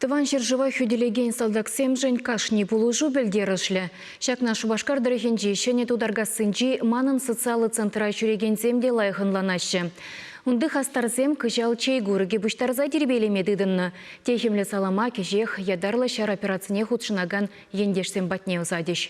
Тӑван ҫӗршыва хӳтӗлекен салтаксемшӗн кашни пулӑшу пӗлтерӗшлӗ. Ҫакна Шупашкар тӑрӑхӗнчи Ҫӗнӗ Тутаркассинчи Манӑн социаллӑ центра ҫӳрекенсем те лайӑх ӑнланаҫҫӗ. Унти хастарсем кӑҫал чей курӑкӗ пуҫтарса тирпейлеме тытӑннӑ. Техӗмлӗ салама кӗҫех ятарлӑ ҫар операцине хутшӑнакан ентешсем патне ӑсатӗҫ.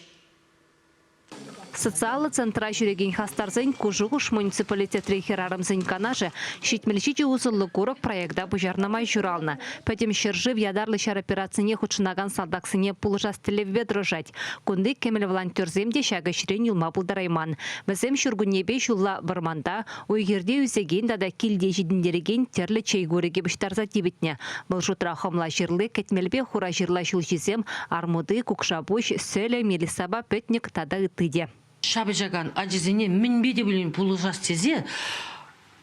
Социаллӑ центра ҫӳрекен хастарсен ку шухӑш муниципалитетри хӗрарӑмсен канашӗ 77 усӑллӑ курӑк проекта пуҫарнӑ май ҫуралнӑ. Пӗтӗм ҫӗршыв ятарлӑ ҫар операцине хутшӑнакан салтаксене пулӑшас тӗллевпе тӑрӑшать. Кунти кӗмӗл волонтерсем те ҫак ӗҫрен юлма пултарайман. Вӗсем ҫуркуннепе ҫулла вӑрманта, уй-хирте ӳсекен тата килте ҫитӗнтерекен тӗрлӗ чей курӑкӗ пуҫтарса типӗтнӗ. Вӑл шутра хӑмла ҫырли, кӗтмелпе хура ҫырла ҫулҫисем, армути, кукшапуҫ, сӗлӗ, мелиссапа пӗтнӗк тата ытти те. Ҫапӑҫакан ачасене мӗнпе те пулин пулӑшас тесе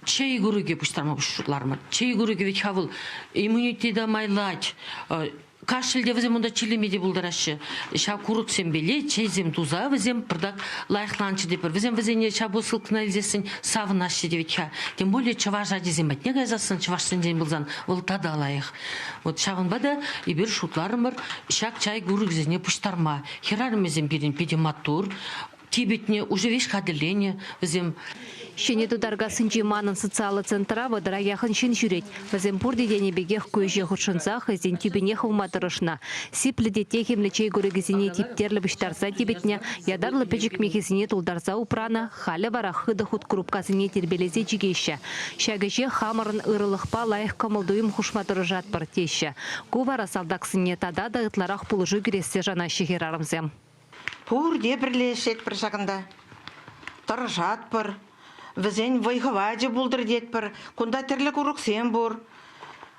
чей курӑкӗ пуҫтарма шутларӑмӑр. Чей курӑкӗ вӗт-ха вӑл иммунитета майлать, Кашӗлте вӗсем унта чирлеме те пултараҫҫӗ. Ҫав курӑксемпеле чейсем туса вӗсем пӑртак лайӑхланчӗ тепӗр. Вӗсем вӗсене ҫав посылкӑна илсессӗн савӑнаҫҫӗ те вӗт-ха. Тем более чӑваш ачисем патне кайсассӑн чӑвашсенчен пулсан вӑл тата лайӑх. Вот ҫавӑнпа та эпир шутларӑмӑр ҫак чай курӑкӗсене пуҫтарма. Хӗрарӑмӗсем пирӗн питӗ маттур. Типӗтнӗ, уже веҫ хатӗрленӗ вӗсем. Ҫӗнӗ Тутаркассинчи манӑн социаллӑ центра вӑтӑра яхӑн ҫын ҫӳрет. Вӗсем пурте тенӗ пекех ку ӗҫе хутшӑнса хӑйсен тӳпине хывма тӑрӑшнӑ. Сиплӗ те техӗмлӗ чей курӑкӗсене типтерлӗ пуҫтарса типӗтнӗ, ятарлӑ пӗчӗк михӗсене тултарса упранӑ, халӗ вара хытӑ хут курупкасене тирпейлесе чикеҫҫӗ. Ҫак ӗҫе хамӑрӑн ырӑлӑхпа лайӑх кӑмӑл-туйӑм хушма тӑрӑшатпӑр, теҫҫӗ. Ку вара салтаксене тата та ытларах пулӑшу кӳрессе шанаҫҫӗ хӗрарӑмсем. Пурте пӗрле ӗҫлетпӗр ҫакӑнта. Тӑрӑшатпӑр. Вӗсен вӑй-хӑвачӗ пултӑр тетпӗр. Кунта тӗрлӗ курӑксем пур.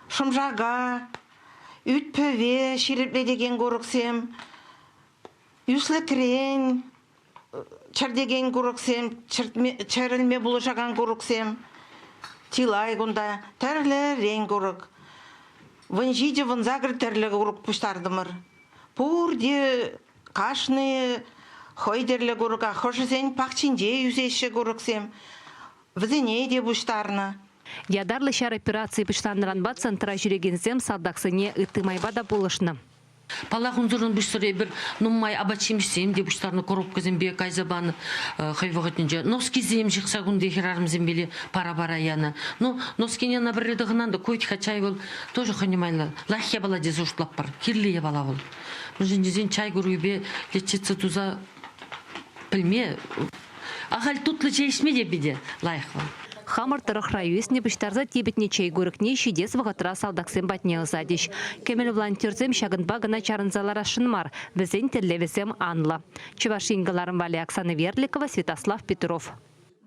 Шӑмшака, ӳт-пӗве ҫирӗплетекен курӑксем, ӳслӗкрен чӗртекен курӑксем, чӗрӗлме пулӑшакан курӑксем чылай кунта. Тӗрлӗрен курӑк. 17, 18 тӗрлӗ курӑк пуҫтартӑмӑр. Пурте кашни хӑй тӗрлӗ курӑка, хӑшӗсен пахчинче ӳсеҫҫӗ курӑксем, вӗсене те пуҫтарнӑ. Ятарлӑ ҫар операцийӗ пуҫланнӑранпа центра ҫӳрекенсем салтаксене ытти майпа та пулӑшнӑ. Паллах, унсӑрӑн пуҫсӑр эпир нумай апат-ҫимӗҫсем те пуҫтарнӑ, коробкӑсемпе кайса панӑ хӑй вӑхӑтӗнче. Носкисем ҫыхса кунти хӗрарӑмсемпеле пара-пара янӑ. Ну, носкине ӑна пӗрре тӑхӑнан та ку вӗт-ха чай вӑл тоже хӑйне майлӑ. Лайӑх япала тесе шутлатпӑр. Кирлӗ япала вӑл. Мӗншӗн тесен чай куркипе лечиться туса пӗлме ахаль тутлӑ чей ӗҫме те питӗ лайӑх вӑл. Хамӑр тӑрӑхра ӳснӗ, пуҫтарса типӗтнӗ чей курӑкне ҫитес вӑхӑтра салтаксем патне ӑсатӗҫ. Кӗмӗл волонтерсем ҫакӑнпа кӑна чарӑнса ларасшӑн мар, вӗсен тӗллевӗсем анлӑ. Чӑваш Ен кӑларӑм валли Оксана Верликова, Святослав Петров.